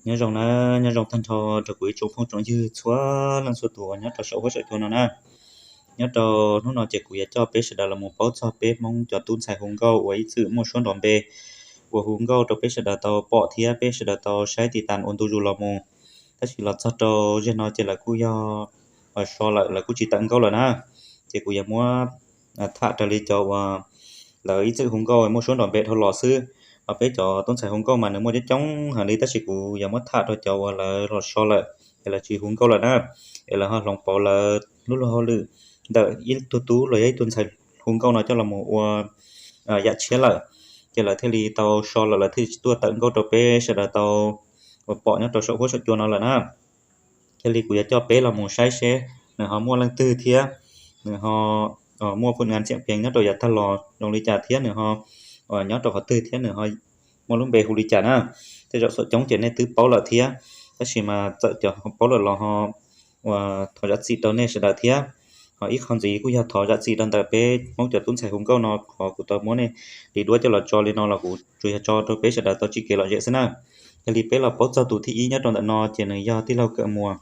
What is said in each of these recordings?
Nyob zoo na, nyob zoo tag nrho rau kuv ib tsoom phooj tsoom ywg txhua leej txhua tus uas nyob rau saum huab saum cua no na. Nyob rau hnub no ces kuv yuav coj peb sawv daws los mus paub txog peb Hmoob cov tub ntxhais hu nkauj uas ib txwm muaj suab nrov npe uas hu nkauj rau peb sawv daws tau pom thiab peb sawv daws tau saib tiv tas ua ntu zus los mus. Tab sis los txog rau zaum no ces lawv kuj yog so lawm, lawv kuj tsis tawm nkauj lawm na. Ces kuv yuav muab tham raws li cov uas lawv ib txwm hu nkauj muaj suab nrov npe dhau los xwb. Ho peb cov tub ntxhais hu nkauj mas nws muaj coob coob heev li, tab sis kuv yuav muab tham rau cov uas lawv los so lawm es lawv tsis hu nkauj lawm na, es lawv ho hloov pauv lawv lub luag hauj lwm ntawm ib tug tub los yog ib tug ntxhais hu nkauj no coj los mus ua yam tshiab lawm. Ces lawv thiaj li tau so lawm, lawv thiaj tsis tuaj tawm nkauj rau peb sawv daws tau uas pom nyob rau saum huab saum cua no lawm na. Yog li kuv yuav coj peb los mus saib seb nws ho muaj leej twg thiab nws ho muaj phum ngan xiam pheej nyob rau yav tag los zoo li cas thiab nws ho nyob rau qhov twg thiab nws ho muaj lub npe hu li cas na. Tej zaum xyov coob ces nej twb paub lawm thiab, tab sis mas txawm cov paub lawm los ho uas thov zam txim rau nej sawv daws thiab. Ho ib qho ntxiv kuj yog thov zam txim rau ntawm peb Hmoob cov tub ntxhais hu nkauj no qhov kuv tau muab nej li duab coj los tso li no los kuv tsuas yog tso rau peb sawv daws tau tsim kev lom zem xwb na. Yog li peb los paub txog tus thib ib nyob rau ntawm no ces nws yog tij laug Kawm Muas.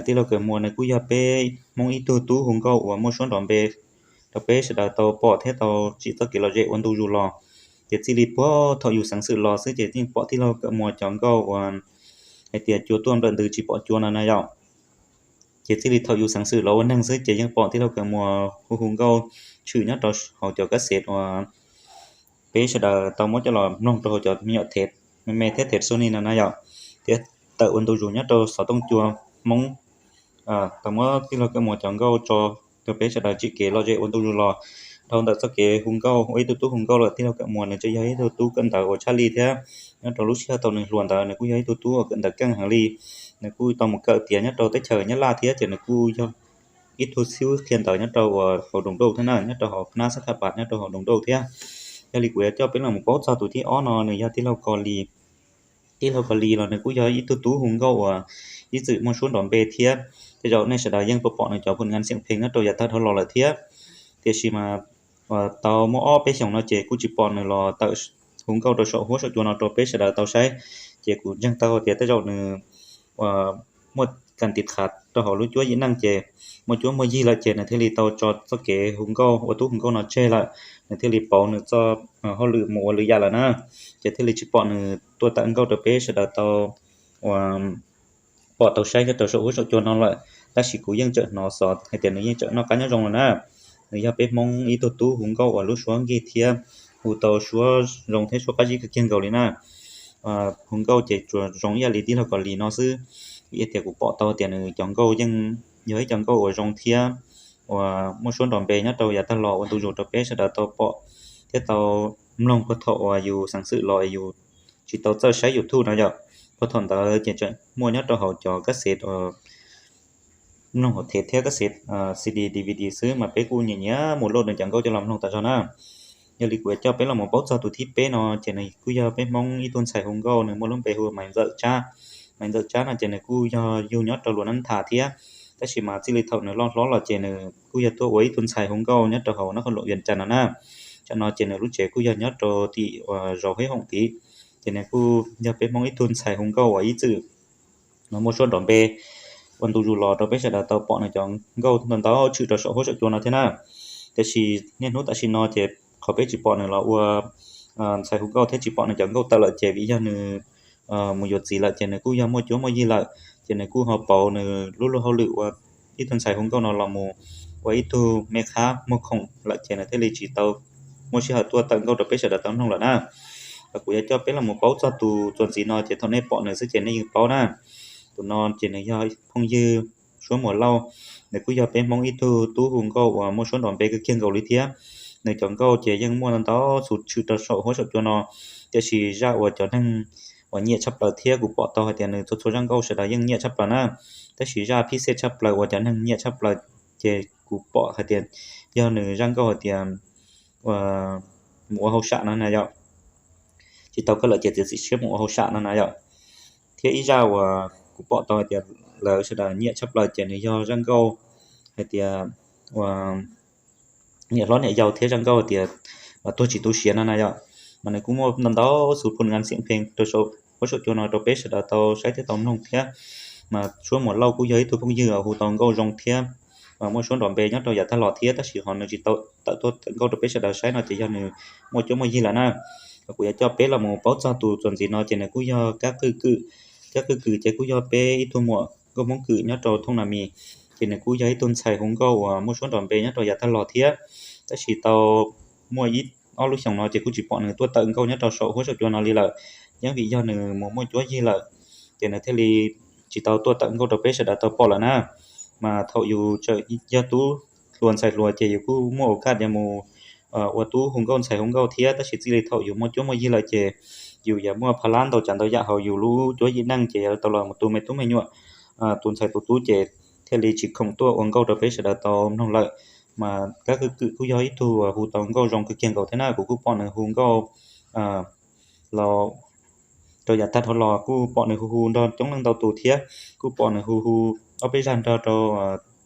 Tij laug Kawm Muas nws kuj yog peb Hmoob ib tug tub hu nkauj uas muaj suab nrov npe rau peb sawv daws tau pom thiab tau tsim txoj kev lom zem ua ntu zus los. Ces txij li puag thaum yus xeev xwm los xwb ces yeej pom tij laug Kawm Muas cov nkauj uas hais tias cua tuaj nplawm ntws tsis pom cua no na yom. Ces txij li thaum yus xeev xwm los ua neeg xwb ces yeej pom tij laug Kawm Muas hu hu nkauj tshwm nyob rau hauv cov kab xev uas peb sawv daws tau muab coj los mloog rau hauv cov me nyuam thev me me thiab thev Sony no na yom, thiab tawm ua ntu zus nyob rau xov tooj cua Hmoob. Tau muab tij laug Kawm Muas cov nkauj tso rau peb sawv daws tsim kev lom zem ua ntu zus los. Dhau ntawm txoj kev hu nkauj ua ib tug tub hu nkauj lawm, tij laug Kawm Muas nws tseem yog ib tug tub kawm ntawv uas tshaj li thiab. Nyob rau lub sij hawm thaum nws hluas ntawd nws kuj yog ib tug tub uas kawm ntawv keej heev li. Nws kuj tau mus kawm tiav nyob rau teb chaws Nyab Laj thiab ces nws kuj yog ib tug xib hwb qhia ntawv nyob rau uas hauv Doos Doj thiab na, nyob rau hauv Knas Xab Thas Pas nyob rau hauv Doos Doj thiab. Yog li kuv yuav coj peb los mus paub txog tus thib ob no, nws yog tij laug Kos Lis. Tij laug Kos Lis los nws kuj yog ib tug tub hu nkauj uas ib txwm muaj suab nrov npe thiab. Tej zaum nej sawv daws yeej pom pom nws cov phum ngan xiam pheej nyob rau yav tag dhau los lawm thiab. Tiam sis mas tau muaj ob peb xyoos no ces kuj tsis pom nws los tawm hu nkauj rau saum huab saum cua no rau peb sawv daws tau saib. Ces kuv ntseeg tau tias tej zaum nws muaj kas tiv qhav rau hauv lub cuab yim neej ces muaj cuab muaj yig lawm ces nws thiaj li tau tso txoj kev hu nkauj ua tub hu nkauj no tseg lawm, nws thiaj li pauv nws txoj hauj lwm mus ua lwm yam lawm na. Ces thiaj li tsis pom nws tuaj tawm nkauj rau peb sawv daws tau ua pom tau saib nyob rau saum huab saum cua no lawm. Tab sis kuv yeej tseem hnov xov hais tias nws yeej tseem noj qab nyob zoo los na. Nws yog peb Hmoob ib tug tub hu nkauj uas lub suab nkig thiab hu tau suab zoo thiab suab qab zib kawg kiag nkaus li na. Hu nkauj ces tsuas zoo ib yam li tij laug Kos Lis no xwb. Vim tias kuv pom tau tias nws cov nkauj yeej yog ib cov nkauj uas zoo thiab uas muaj suab nrov npe nyob rau yav tag los ua ntu zus rau peb sawv daws tau pom thiab tau mloog puag thaum uas yus xeev xwm los yus tsis tau txawj saib YouTube no yom. Puag thaum ntawd ces tseem muaj nyob rau hauv cov kab xev mloog hauv thev thiab kab xev CD DVD xwb mas peb kuj nyiam nyiam mus load nws cov nkauj coj los mloog tas zog na. Yog li kuv yuav coj peb los mus paub txog tus thib peb no ces nws kuj yog peb Hmoob ib tug ntxhais hu nkauj, nws muaj lub npe hu Maiv Ntxawm Tsab. Maiv Ntxawm Tsab no ces nws kuj yog yug nyob rau Luas Nab Thas thiab, tab sis mas txij li thaum nws loj hlob los ces nws kuj yog tuaj ua ib tug ntxhais hu nkauj nyob rau hauv nab qhov luam Vias Cas no na. Tam no ces nws lub tsev kuj yog nyob rau tim uas zos Hib Hoom tid. Ces nws kuj yog peb Hmoob ib tug ntxhais hu nkauj uas ib txwm no muaj suab nrov npe ua ntu zus los rau peb sawv daws tau pom nws cov nkauj ntau ntau tshwm rau saum huab saum cua no thiab na. Tiam sis niaj hnub tam sim no ces qhov peb tsis pom nws los ua ntxhais hu nkauj thiab tsis pom nws cov nkauj tawm lawm ces vim yog nws mus yuav txiv lawm ces nws kuj yog muaj cuab muaj yig lawm, ces nws kuj ho pauv nws lub luag hauj lwm ua ib tug ntxhais hu nkauj no los mus ua ib tug me khab muag khoom lawm ces nws thiaj li tsis tau muaj sij hawm tuaj tawm nkauj rau peb sawv daws tau mloog lawm na. Kuv yuav coj peb los mus paub txog tus txuas ntxiv no ces thaum nej pom nws xwb ces nej yeej paub na. Tus no ces nws yog phooj ywg Suab Muas Lauj, nws kuj yog peb Hmoob ib tug tub hu nkauj uas muaj suab nrov npe kawg kiag nkaus li thiab. Nws cov nkauj ces yeej muaj ntau ntau xu tshwm rau saum huab saum cua no, tiam sis zaj uas cov neeg uas nyiam tshaj plaws thiab kuv pom tau hais tias nws txhua txhua zaj nkauj sawv daws yeej nyiam tshaj plaws na, tab sis zaj phib xej tshaj plaws uas cov neeg nyiam tshaj plaws ces kuv pom hais tias yog nws zaj nkauj hais tias mus ua hauj sam no na yom. Tsis tau koj lawm ces txiav txim siab mus ua hauj sam no na yom. Thiab ib zaj uas kuv pom tau hais tias lawv sawv daws nyiam tshaj plaws ces nws yog zaj nkauj hais tias ua niam hlob niam yau thiab zaj nkauj hais tias tuag tsis tu siav no na yom. Mas nws kuj muaj ntau ntau xu phoo ngan xiam pheej rau saum huab saum cua no rau peb sawv daws tau saib thiab tau mloog thiab. Mas Suab Muas Lauj kuj yog ib tug phooj ywg hu tau nkauj zoo thiab muaj suab nrov npe nyob rau yav tag los thiab, tab sis ho nws tsis tau tawm tuaj tawm nkauj rau peb sawv daws saib no ces yog nws muaj cuab muaj yig lawm na. Kuv yuav coj peb los mus paub txog tus txuas ntxiv no ces nws kuj yog Kab Qwj Kws. Kab Qwj Kws ces kuj yog peb ib tug muam nkauj Hmoob Kws nyob rau thoob Nas Mis. Ces nws kuj yog ib tug ntxhais hu nkauj uas muaj suab nrov npe nyob rau yav tag los thiab, tab sis tau muaj ib ob lub xyoos no ces kuj tsis pom nws tuaj tawm nkauj nyob rau saum huab saum cua no li lawm. Yeej vim yog nws mus muaj cuab yig lawm, ces nws thiaj li tsis tau tuaj tawm nkauj rau peb sawv daws tau pom lawm na. Mas thaum yus tseem yog tub hluas ntxhais hluas ces yus kuj muaj ua kaj yuav mus ua tub hu nkauj ntxhais hu nkauj thiab, tab sis txij li thaum yus muaj cuab muaj yig lawm ces yus yuav muaj pha lab ntau tsav ntau yam hauv yus lub cuab yim neej ces yuav tau los mus tu me tub me nyuam, tus ntxhais tus tub ces thiaj li tsis khoom tuaj ua nkauj rau peb sawv daws tau mloog lawm. Mas Kab Qwj Kws kuj yog ib tug hu tau nkauj zoo kawg kiag nkaus thiab na, kuv kuj pom nws hu nkauj los rau yav tag dhau los kuj pom nws hu hu nrog coob leej ntau tus thiab, kuj pom nws hu hu ob peb zaj nrog rau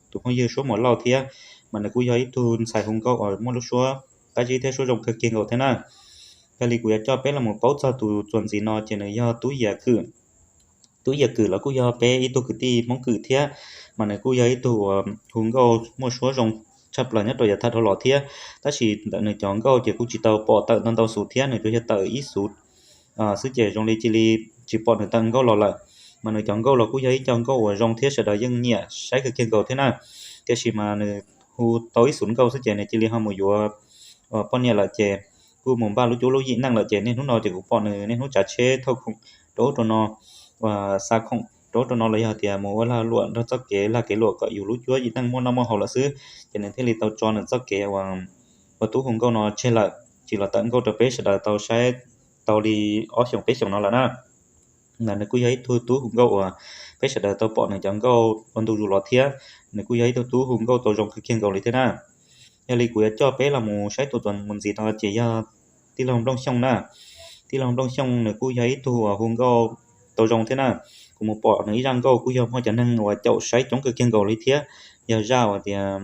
tus phooj ywg Suab Muas Lauj thiab. Mas nws kuj yog ib tug ntxhais hu nkauj uas muaj lub suab qab zib thiab suab zoo kawg kiag nkaus thiab na. Yog li kuv yuav coj peb los mus paub txog tus txuas ntxiv no ces nws yog Tub Yias Kws. Tub Yias Kws los kuj yog peb ib tug kwv tij Hmoob Kws thiab, mas nws kuj yog ib tug uas hu nkauj muaj suab zoo tshaj plaws nyob rau yav tag dhau los thiab, tab sis ntawm nws cov nkauj ces kuj tsis tau pom tawm ntau ntau xus thiab, nws tsuas yog tawm ib xus xwb ces zoo li cia li tsis pom nws tawm nkauj los lawm. Mas nws cov nkauj los kuj yog ib co nkauj uas zoo thiab sawv daws yeej nyiam saib kawg kiag nkaus thiab na. Tiam sis mas nws hu tau ib xus nkauj xwb ces nws cia li ho mus yuav poj niam lawm ces kuj mus npaj lub cuab lub yim neej lawm ces niaj hnub no ces kuv pom nws niaj hnub tsav tsheb thauj khoom rau ub rau no, uas xa khoom rau ub rau no los yog tias mus ua lag luam nrog txoj kev lag kev luam kom yus lub cuab yim neej muaj noj muaj haus lawm xwb. Ces nws thiaj li tau tso nws txoj kev uas ua tub hu nkauj no tseg lawm, tsis los tawm nkauj rau peb sawv daws tau saib tau li ob xyoos peb xyoos no lawm na. Mas nws kuj yog ib tug tub hu nkauj uas peb sawv daws tau pom nws cov nkauj ua ntu zus los thiab, nws kuj yog ib tug tub hu nkauj tau zoo kawg kiag nkaus li thiab na. Yog li kuv yuav coj peb los mus saib tus txuas mus ntxiv no ces yog tij laug Nplooj Xyooj na. Tij laug Nplooj Xyooj nws kuj yog ib tug uas hu nkauj tau zoo thiab na. Kuv mus pom nws ib zaj nkauj kuj yog muaj cov neeg uas caum saib coob kawg kiag nkaus li thiab, yog zaj uas tias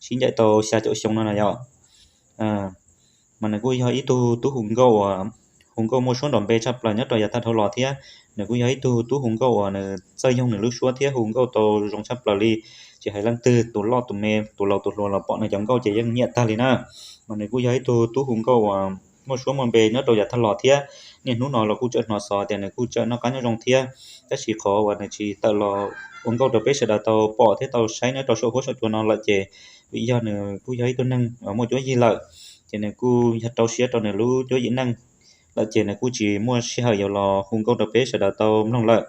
sib ncaim tau xya caum xyoo no na yom. Mas nws kuj yog ib tug tub hu nkauj uas hu nkauj muaj suab nrov npe tshaj plaws nyob rau yav tag dhau los thiab. Nws kuj yog ib tug tub hu nkauj uas nws txawj yoog nws lub suab thiab hu nkauj tau zoo tshaj plaws li. Tsis hais leej twg, tus loj tus me, tus laus tus hluas los pom nws cov nkauj ces yeej nyiam tag li na. Mas nws kuj yog ib tug tub hu nkauj uas muaj suab muaj npe nyob rau yav tag los thiab. Niaj hnub no los kuj tseem hnov xov tias nws kuj tseem noj qab nyob zoo thiab, tab sis qhov uas nws tsis tawm los ua nkauj rau peb sawv daws tau pom thiab tau saib nyob rau saum huab saum cua no lawm ces vim yog nws kuj yog ib tug neeg uas muaj cuab yig lawm, ces nws kuj yog rau siab rau nws lub cuab yim neej lawm ces nws kuj tsis muaj sij hawm yuav los hu nkauj rau peb sawv daws tau mloog lawm.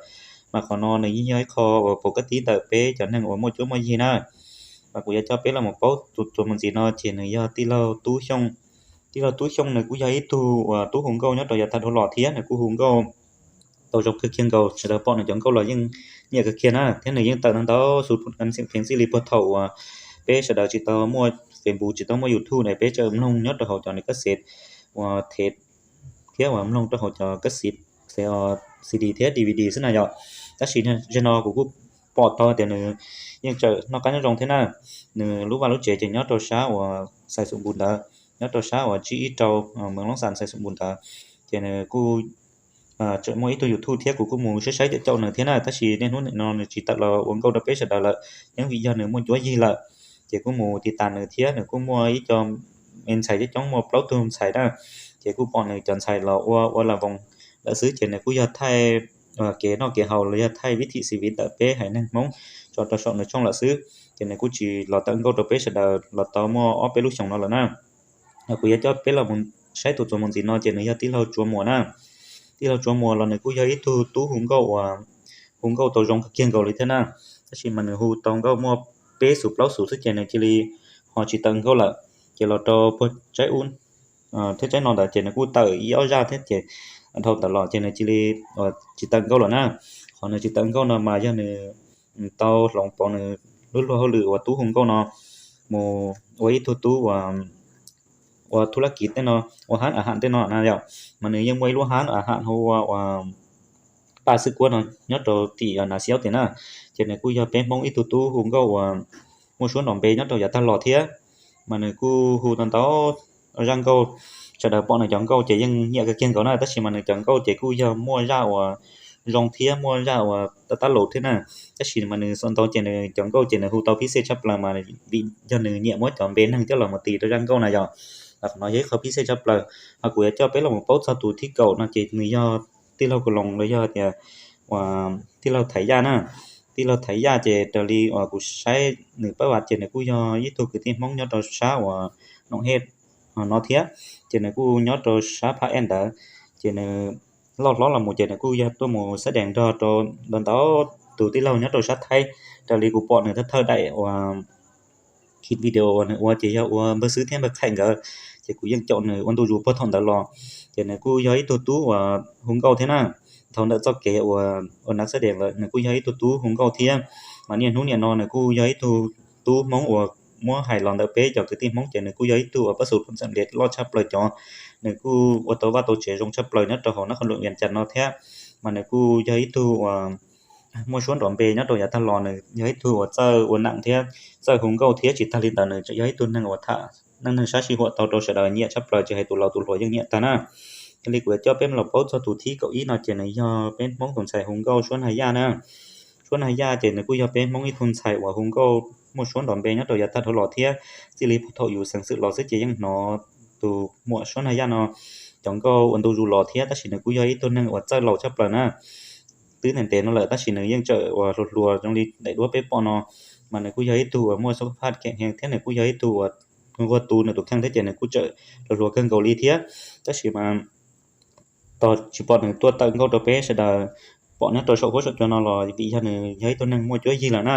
Mas qhov no nws yeej yog ib qho uas pom kab tib ntawm peb cov neeg uas muaj cuab muaj yig na. Mas kuv yuav coj peb los mus paub tus txuas mus ntxiv no ces nws yog tij laug Tub Xyooj. Tij laug Tub Xyooj nws kuj yog ib tug uas tub hu nkauj nyob rau yav tag dhau los thiab, nws kuj hu nkauj tau zoo kawg kiag nkaus, sawv daws pom nws cov nkauj los yeej nyiam kawg kiag na, thiab nws yeej tawm ntau ntau xu pheev txij li puag thaum uas peb sawv daws tsis tau muaj Facebook tsis tau muaj YouTube ne, peb tseem mloog nyob rau hauv cov nws kab xev uas thev thiab uas mloog rau hauv cov kab xev CD thiab DVD xwb na yom. Tab sis zaum no kuv kuj pom tau tias nws yeej tseem noj qab nyob zoo thiab na. Nws lub vaj lub tsev ces nyob rau sab uas Xais Xum Npus ntawd, nyob rau sab uas G ib rau, Mees Loob Xas Xais Xum Npus ntawd. Ces nws kuj tseem muaj ib tug YouTube thiab, kuv kuj mus saib saib caum caum nws thiab na, tab sis niaj hnub no nws tsis tawm los ua nkauj rau peb sawv daws lawm. Yeej vim yog nws muaj cuab yig lawm, ces kuj mus tiv tas nws thiab. Nws kuj muaj ib co me ntxhais coob coob, muaj plaub tug ntxhais na, ces kuj pom nws cov ntxhais los ua ua las voos lawm xwb, ces nws kuj yog thaij kev noj kev haus los yog thaij vib thim xi viv ntawm peb haiv neeg Hmoob tso rau saum nws tshooj lawm xwb, ces nws kuj tsis los tawm nkauj rau peb sawv daws los tau muaj ob peb lub xyoos no lawm na. Kuv yuav coj peb los saib tus txuas mus ntxiv no ces nws yog tij laug Tsuas Muas na. Tij laug Tsuas Muas los nws kuj yog ib tug tub hu nkauj uas hu nkauj tau zoo kawg kiag nkaus li thiab na, tab sis mas nws hu tau nkauj muaj peb xus plaub xus xwb ces nws cia li ho tsis tawm nkauj lawm. Ces los rau puag tsaib ub thiab tsaib no ntawd ces nws kuj tawm ib ob zaj thiab ces dhau ntawd los ces nws cia li tsis tawm nkauj lawm na. Qhov nws tsis tawm nkauj no mas yog nws tau hloov pauv nws lub luag hauj lwm uas tub hu nkauj no mus ua ib tug tub ua thub lab kiv tej no, ua hab a ham tej no na yom. Mas nws yeej muaj ib lub hab a ham hu ua Paj Xwb Kuab no nyob rau tim Nas Xiaub tim na, ces nws kuj yog peb Hmoob ib tug tub hu nkauj uas muaj suab nrov npe nyob rau yav tag los thiab. Mas nws kuj hu tau ntau zaj nkauj sawv daws pom nws cov nkauj ces yeej nyiam kawg kiag nkaus na, tab sis mas nws cov nkauj ces kuj yog muaj zaj uas zoo thiab muaj zaj uas tab tab laus thiab na. Tab sis mas nws xuas ntau ces nws cov nkauj ces nws hu tau phib xej tshaj plaws mas vim yog nws nyiam muab cov npe neeg coj los mus tis rau zaj nkauj na yom. Qhov no yog ib qho phib xej tshaj plaws. Ho kuv yuav coj peb los mus paub txog tus thib kaum no ces nws yog tij laug Kaloos los yog tias uas tij laug Thaiv Yaj na. Tij laug Thaiv Yaj ces raws li uas kuv saib nws pab vas ces nws kuj yog ib tug kwv tij Hmoob nyob rau sab uas Noom Hej no thiab. Ces nws kuj nyob rau sab Phab Ej ntawd. Ces nws loj hlob los mus ces nws kuj yog tuaj mus xab dees nrog rau ntau ntau tus tij laug nyob rau sab Thaib. Raws li kuv pom nws thawj thawj daim uas kis video uas nws ua ces yog ua npawg Xwb thiab npawg Qhaim nkawd, ces kuv yeej caum nws ua ntu zus puag thaum ntawd los. Ces nws kuj yog ib tug tub uas hu nkauj thiab na. Dhau ntawm txoj kev uas ua nav xab dees lawm nws kuj yog ib tug tub hu nkauj thiab. Mas niaj hnub niam no nws kuj yog ib tug tub Hmoob uas muab hais los ntawm peb cov kwv tij Hmoob ces nws kuj yog ib tug uas pab xus phom txam lias loj tshaj plaws cov. Nws kuj ua tau vaj tau tsev zoo tshaj plaws nyob rau hauv nab qhov luam Vias Cas no thiab. Mas nws kuj yog ib tug uas muaj suab nrov npe nyob rau yav tag los, nws yog ib tug uas txawj ua nam thiab txawj hu nkauj thiab tsis tag li ntawd nws tseem yog ib tug neeg uas tham neej neeg sab sij huam tau rau sawv daws nyiam tshaj plaws, tsis hais tus laus tus hluas yeej nyiam tag na. Thiaj li kuv yuav coj peb los paub txog tus thib kaum ib no ces nws yog peb Hmoob tus ntxhais hu nkauj Suab Nag Yaj na. Suab Nag Yaj ces nws kuj yog peb Hmoob ib tug ntxhais uas hu nkauj muaj suab nrov npe nyob rau yav tag dhau los thiab. Txij li puag thaum yus xeev xwm los xwb ces yeej hnov tus muam Suab Nag Yaj no cov nkauj ua ntu zus los thiab, tab sis nws kuj yog ib tug neeg uas txawj laus tshaj plaws na. Twb ntev ntev no lawm tab sis nws yeej tseem uas hluas hluas zoo li daim duab peb pom no. Mas nws kuj yog ib tug uas muaj xub phaj kev heev thiab nws kuj yog ib tug uas nquag tu nws tus kheej thiab ces nws kuj tseem hluas hluas kawg nkaus li thiab. Tab sis mas tos tsis pom nws tuaj tawm nkauj rau peb sawv daws pom nyob rau saum huab saum cua no los vim yog nws yog ib tug neeg muaj cuab yig lawm na.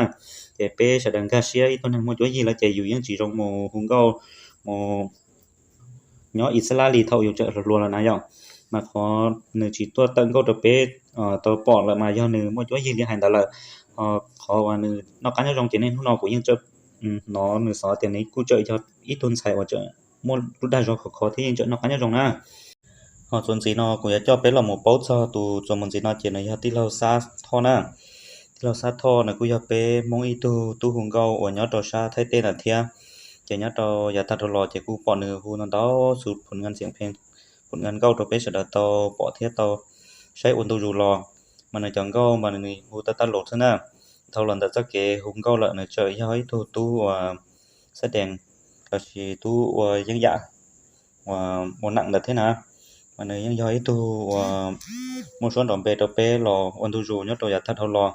Ces peb sawv daws nkag siab ib tug neeg muaj cuab yig lawm ces yus yeej tsis zoo mus hu nkauj mus nyob ib xab lab li thaum yus tseem hluas hluas lawm na yom. Mas qhov nws tsis tuaj tawm nkauj rau peb tau pom lawm mas yog nws muaj cuab yig li hais ntawd lawm. Qhov uas nws noj qab nyob zoo ces niaj hnub no kuv yeej tseem hnov nws xov tias nws kuj tseem yog ib tug ntxhais uas tseem muaj lub dag zog khov kho thiab yeej tseem noj qab nyob zoo na. Ho txuas ntxiv no kuv yuav coj peb los mus paub txog tus txuas mus ntxiv no ces nws yog tij laug Xab Thoj na. Tij laug Xab Thoj nws kuj yog peb Hmoob ib tug tub hu nkauj uas nyob rau sab Thaib teb ntawd thiab. Ces nyob rau yav tag dhau los ces kuj pom nws hu ntau ntau xus phom ngan nkauj rau peb sawv daws tau pom thiab tau saib ua ntu zus los. Mas nws cov nkauj mas nws hu tab tab laus xwb na. Dhau los ntawm txoj kev hu nkauj lawm nws tseem yog ib tug tub uas xab dees lossis tub ua yeeb yam ua nam ntawd thiab na. Mas nws yeej yog ib tug uas muaj suab nrov npe rau peb los ua ntu zus nyob rau yav tag dhau los.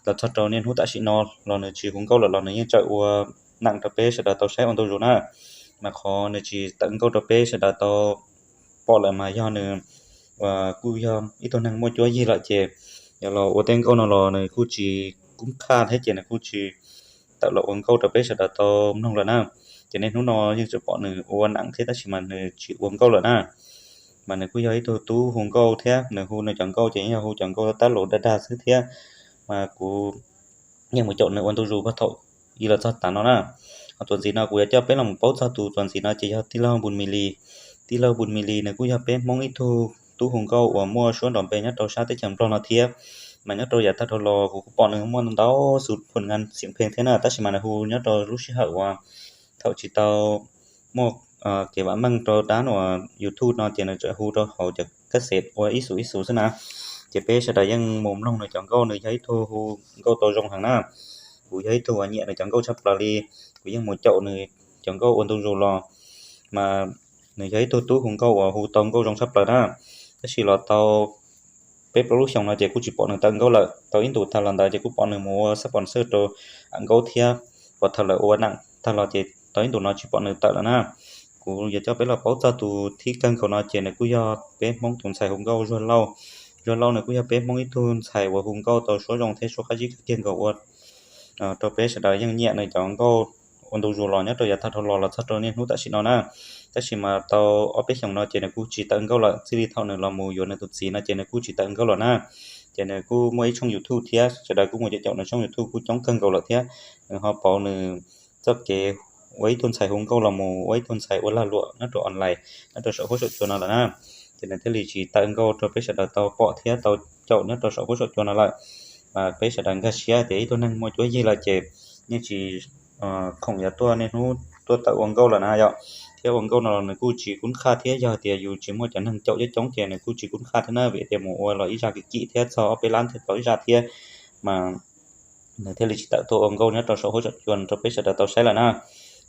Los txog rau niaj hnub tam sim no los nws tsis hu nkauj lawm los nws yeej tseem ua nam rau peb sawv daws tau saib ua ntu zus na. Mas qhov nws tsis tawm nkauj rau peb sawv daws tau pom lawm mas yog nws kuj yog ib tug neeg muaj cuab yig lawm ces yog los ua tej nkauj no los nws kuj tsis kub qhaj thiab ces nws kuj tsis tawm los ua nkauj rau peb sawv daws tau mloog lawm na. Ces niaj hnub no yeej tseem pom nws ua nam thiab tab sis mas nws tsis ua nkauj lawm na. Mas nws kuj yog ib tug tub hu nkauj thiab nws hu nws cov nkauj ces yeej yog hu cov nkauj tab laus dag dag xwb thiab. Mas kuv yeej mus caum nws ua ntu zus puag thaum ib los txog tav no na. Ho txuas ntxiv no kuv yuav coj peb los mus paub txog tus txuas ntxiv no ces yog tij laug Npus Mis Lis. Tij laug Npus Mis Lis nws kuj yog peb Hmoob ib tug tub hu nkauj uas muaj suab nrov npe nyob rau sab teb chaws Nplog no thiab. Mas nyob rau yav tag dhau los kuv kuj pom nws muaj ntau xus phom ngan xeem pheej thiab na, tab sis mas nws hu nyob rau lub sij hawm uas thaum tsis tau muaj kev vam meej rau dab uas YouTube no ces nws tseem hu rau hauv cov kab xev ua ib xus ib xus xwb na. Ces peb sawv daws yeej mus mloog nws cov nkauj, nws yog ib tug hu nkauj tau zoo heev na. Kuv yog ib tug uas nyiam nws cov nkauj tshaj plaws li, kuv yeej mus caum nws cov nkauj ua ntu zus los. Mas nws yog ib tug tub hu nkauj uas hu tau nkauj zoo tshaj plaws na. Tab sis los tau peb plaub lub xyoos no ces kuj tsis pom nws tawm nkauj lawm. Tau ib ntus tag los ntawd ces kuj pom nws mus ua xab pos xawj rau Am Nkaub thiab, uas thaum lawv ua nam tag los ces tau ib ntus no tsis pom nws tawm lawm na. Kuv yuav coj peb los paub txog tus thib kawg nkaus no ces nws kuj yog peb Hmoob tus ntxhais hu nkauj Zuag Lauj. Zuag Lauj nws kuj yog peb Hmoob ib tug ntxhais uas hu nkauj tau suab zoo thiab suab qab zib kawg kiag nkaus ua rau peb sawv daws yeej nyiam nws cov nkauj ua ntu zus los nyob rau yav tag dhau los los txog rau niaj hnub tam sim no na. Tab sis mas tau ob peb xyoos no ces nws kuj tsis tawm nkauj lawm, txij li thaum nws los mus yuav nws tus txiv no ces nws kuj tsis tawm nkauj lawm na. Ces nws kuj muaj ib tshooj YouTube thiab, sawv daws kuj mus caum caum nws tshooj YouTube kuj coob kawg nkaus lawm thiab. Nws ho pauv nws txoj kev ua ib tug ntxhais hu nkauj los mus ua ib tug ntxhais ua lag luam nyob rau online, nyob rau saum huab saum cua no lawm na. Ces nws thiaj li tsis tawm nkauj rau peb sawv daws tau pom thiab tau caum nyob rau saum huab saum cua no lawm. Mas peb sawv daws nkag siab tias ib tug neeg muaj cuab yig lawm ces yeej tsis khoom yuav tuaj niaj hnub tuaj tawm ua nkauj lawm na yom. thiab ua nkauj no los nws kuj tsis kub qhaj thiab, yog tias yus tsis muaj cov neeg caum coob coob ces nws kuj tsis kub qhaj thiab na, vim tias mus ua los ib zaj kim kim thiab txog ob peb lab thiab tau ib zaj thiab, mas nws thiaj li tsis tawm tuaj ua nkauj nyob rau saum huab saum cua rau peb sawv daws tau saib lawm na.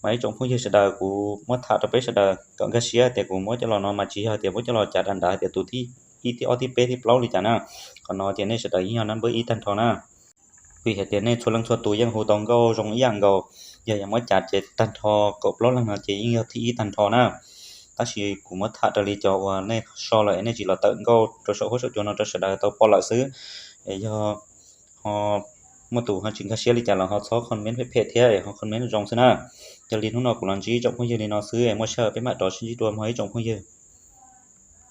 Mas ib tsoom phooj ywg sawv daws, kuv muab tham rau peb sawv daws kom nkag siab tias kuv muab coj los no mas tsis yog tias muab coj los cav dav dav hais tias tus thib ib thib ob thib peb thib plaub li cas na. Qhov no tias nej sawv daws yeej yog nab npawb ib tag nrho na. Vim hais tias nej txhua leej txhua tus yeej hu tau nkauj zoo ib yam nkaus. Yog yog muab cav ces tag nrho kaum plaub leeg no ces yeej yog thib ib tag nrho na. Tab sis kuv muab tham raws li cov uas nej so lawm nej tsis los tawm nkauj rau saum huab saum cua no rau sawv daws tau pom lawm xwb. Es yog ho muaj tus ho tsis nkag siab li cas los ho txhob comment phem phem thiab, ho comment zoo xwb na. Yog li hnub no kuv los ntsib ib tsoom phooj ywg li no xwb, muaj sij hawm peb mam rov sib ntsib dua mog ib tsoom phooj ywg.